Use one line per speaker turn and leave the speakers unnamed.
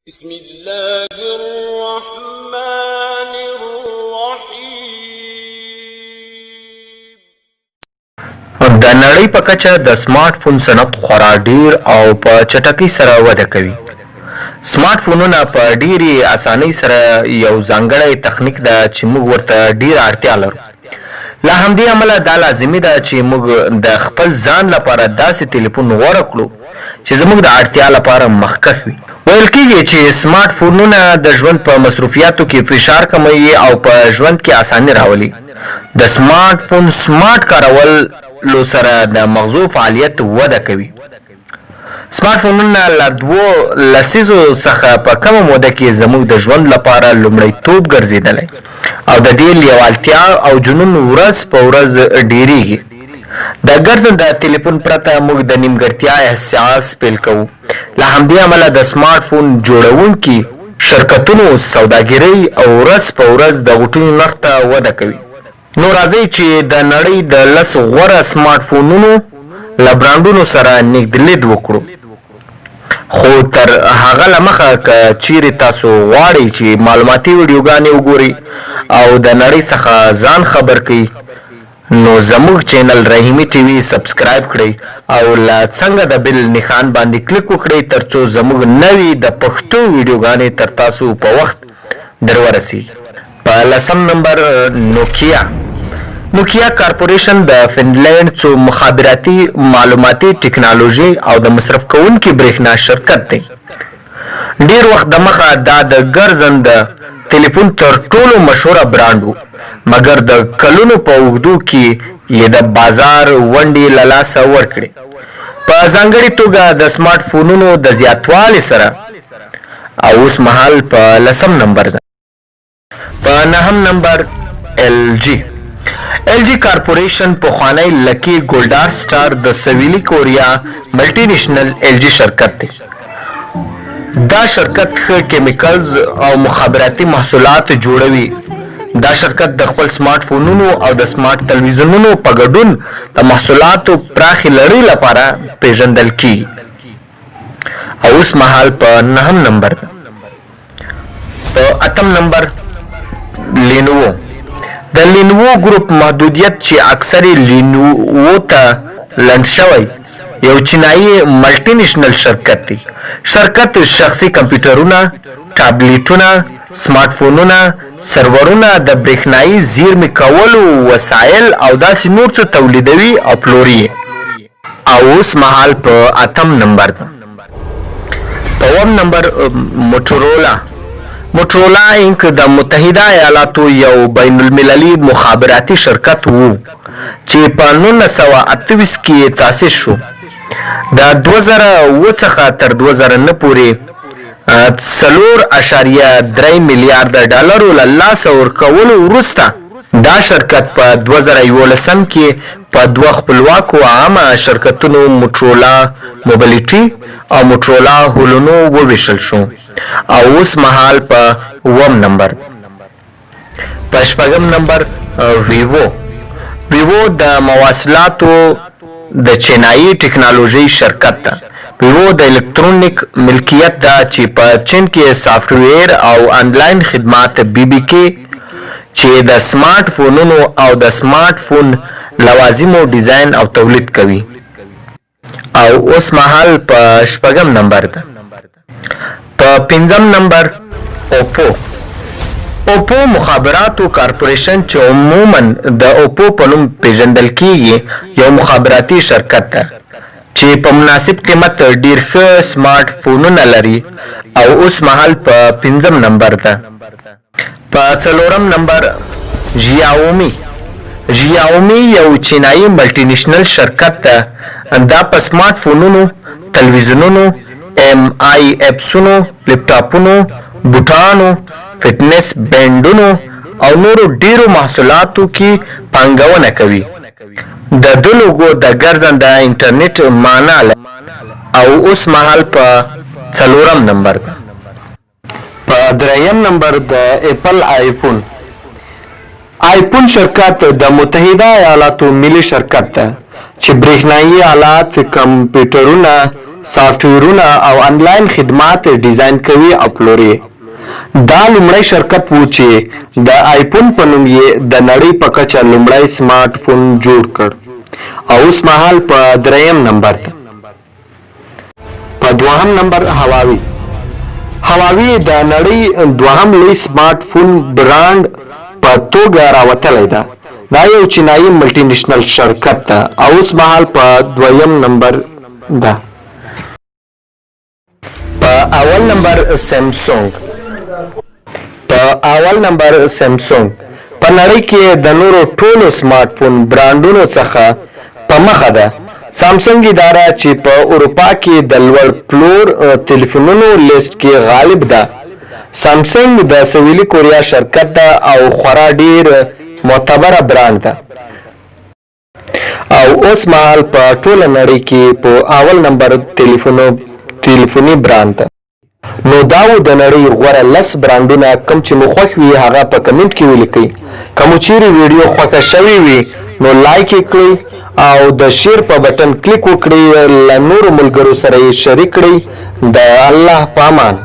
بسم الله الرحمن الرحیم.
د نړۍ په کچه د سمارټ فون صنعت خورا ډیر او په چټکۍ سره وده کوي. سمارټ فونونه په ډیرې اسانۍ سره یو ځانګړی تخنیک ده چې موږ ورته ډیره اړتیا لرو. له همدې امله دا لازمي ده چې موږ د خپل ځان لپاره داسې تلیفون غوره کړو چې زموږ د اړتیا لپاره مخکښ وي. ویل کیږي چې سمارټ فونونه د ژوند په مصروفیاتو کې فشار کموي او په ژوند کې اساني راولي. د سمارټ فون سمارټ کارولو سره د مغزو فعالیت وده کوي. سمارټ فونونه له دوو لسیزو څخه په کمه موده کې زموږ د ژوند لپاره لومړیتوب ګرځېدلی او د دې لیوالتیا او جنون ورځ په ورځ ډېرېږي. د ګرځنده تلیفون پرته موږ د نیمګړتیا احساس پیل کوو. له همدې امله د سمارټ فون جوړونکي شرکتونو سوداګرۍ ورځ په ورځ د غوټیو نرخ ته وده کوي. نو راځئ چې د نړۍ د 10 غوره سمارټ فونونو له برانډونو سره نږد لید وکړو. خو تر هغه له مخه که چیرې تاسو غواړئ چې معلوماتي ویډیوګانې وګورئ او د نړۍ څخه ځان خبر کړئ، نو زموږ چینل رحیمي ټي وي سبسکرایب کړئ او له څنګه د بل نښان باندې کلیک وکړئ ترڅو زموږ نوې د پښتو ویډیوګانې تر تاسو په وخت در ورسیږي. په لسم نمبر نوکیا. نوکیا کارپوریشن د فنلنډ څو مخابراتي معلوماتي ټکنالوژي او د مصرف کوونکي برېښنا شرکت دی. ډیر وخت دمخه دا د ګرځنده تلیفون تر ټولو مشهوره برانډ و، مګر د کلونو په اوږدو کې یې د بازار ونډې له لاسه ورکړې، په ځانګړې توګه د سمارټ فونونو د زیاتوالي سره، او اوس مهال په لسم نمبر ده. په نهم نمبر ایل جي. ایل جي کارپوریشن پخوانی لکی ګولډار سټار د سویلي کوریا ملټي نیشنل ایل جي شرکت دی. دا شرکت ښه کیمیکلز او مخابراتي محصولات جوړوي. دا شرکت د خپل سمارټ فونونو او د سمارټ تلویزیونونو په ګډون د محصولاتو پراخې لړۍ لپاره پیژندل کیږي او اوس مهال په نهم نمبر ده. په اتم نمبر لینوو. د لینوو ګروپ محدودیت چې اکثر یې لینوو ته لنډ شوی، یو چینایي ملټي نیشنل شرکت دی. شرکت شخصي کمپیوټرونه، ټابلیټونه، سمارټ فونونه، سرورونه، د برېښنايي زیرمې کولو وسایل او داسې نور څه تولیدوي او پلوري یې. او اوس مهال په اتم نمبر ده. په اووم نمبر موټورولا. موټورولا انک د متحده ایالاتو یو بین المللي مخابراتي شرکت وو چې په 1928 کې تاسیس شو. د 2007 څخه تر 2009 پورې 4.3 میلیارد ډالرو له لاسه ورکولو وروسته دا شرکت په 2011 کې په دوه خپلواکو عامه شرکتونو موټرولا موبلیټي او موټرولا هولونو وویشل شو او اوس مهال په اووم نمبر دی. په شپږم نمبر ویوو. ویوو د مواصلاتو د چینایي ټکنالوژۍ شرکت ده. ویوو د الکترونیک ملکیت ده چې په چین کې سافټویر او انلاین خدمات بي بي کې چې د سمارټ فونونو او د سمارټ فون لوازمو ډیزاین او تولید کوي او اوس مهال په شپږم نمبر ده. په پنځم نمبر اوپو. اوپو مخابراتو کارپوریشن چې عموما د اوپو په نوم پیژندل کیږي یو مخابراتي شرکت ده چې په مناسب قیمت ډیر ښه سمارټ فونونه لري او اوس مهال په پنځم نمبر ده. په څلورم نمبر ژیاومي. ژیاومي یو چینایي ملټي نیشنل شرکت ده. دا په سمارټ فونونو، تلویزیونونو، ایم آی اپسونو، لپټاپونو، بوټانو، فټنس بینډونو او نورو ډیرو محصولاتو کې پانګونه کوي. د ده لوګو د ګرځنده انټرنیټ معنا لري او اوس مهال په څلورم نمبر ده. په دریم نمبر د اپل آیفون. آیفون شرکت د متحده ایالاتو ملي شرکت ده چې برېښنايي آلات، کمپیوټرونه، سافټویرونه او انلاین خدمات ډیزاین کوي او پلوري. دا لومړی شرکت و چې د آیفون په نوم یې د نړۍ په کچه لومړی سمارټ فون جوړ کړ او اوس مهال په دریم نمبر ده. په دوهم نمبر هواوی. هواوی د نړۍ دوهم لوی سمارټ فون برانډ په توګه راوتلی ده. دا یو چینایي ملټي نیشنل شرکت ده او اوس مهال په دویم نمبر ده. په اول نمبر سامسونګ. په اول نمبر سامسونګ په نړۍ کې د نورو ټولو سمارټ فون برانډونو څخه په مخه ده. سامسونګ اداره چې په اروپا کې د لوړ پلور تلیفونونو لیست کې غالب ده. سامسونګ د سویلي کوریا شرکت ده او خورا ډیر معتبره برانډ ده او اوس مهال په ټوله نړۍ کې په اول نمبر تلیفوني برانډ ده. نو دا وو د نړۍ غوره لس برانډونه، کوم چې مو خوښ وي هغه په کمنټ کې ولیکئ. که مو چیرې ویډیو خوښه شوې وي نو لایک یې کړئ او د شیر په بټن کلیک وکړئ، له نورو ملګرو سره یې شریک کړئ. د الله په امان.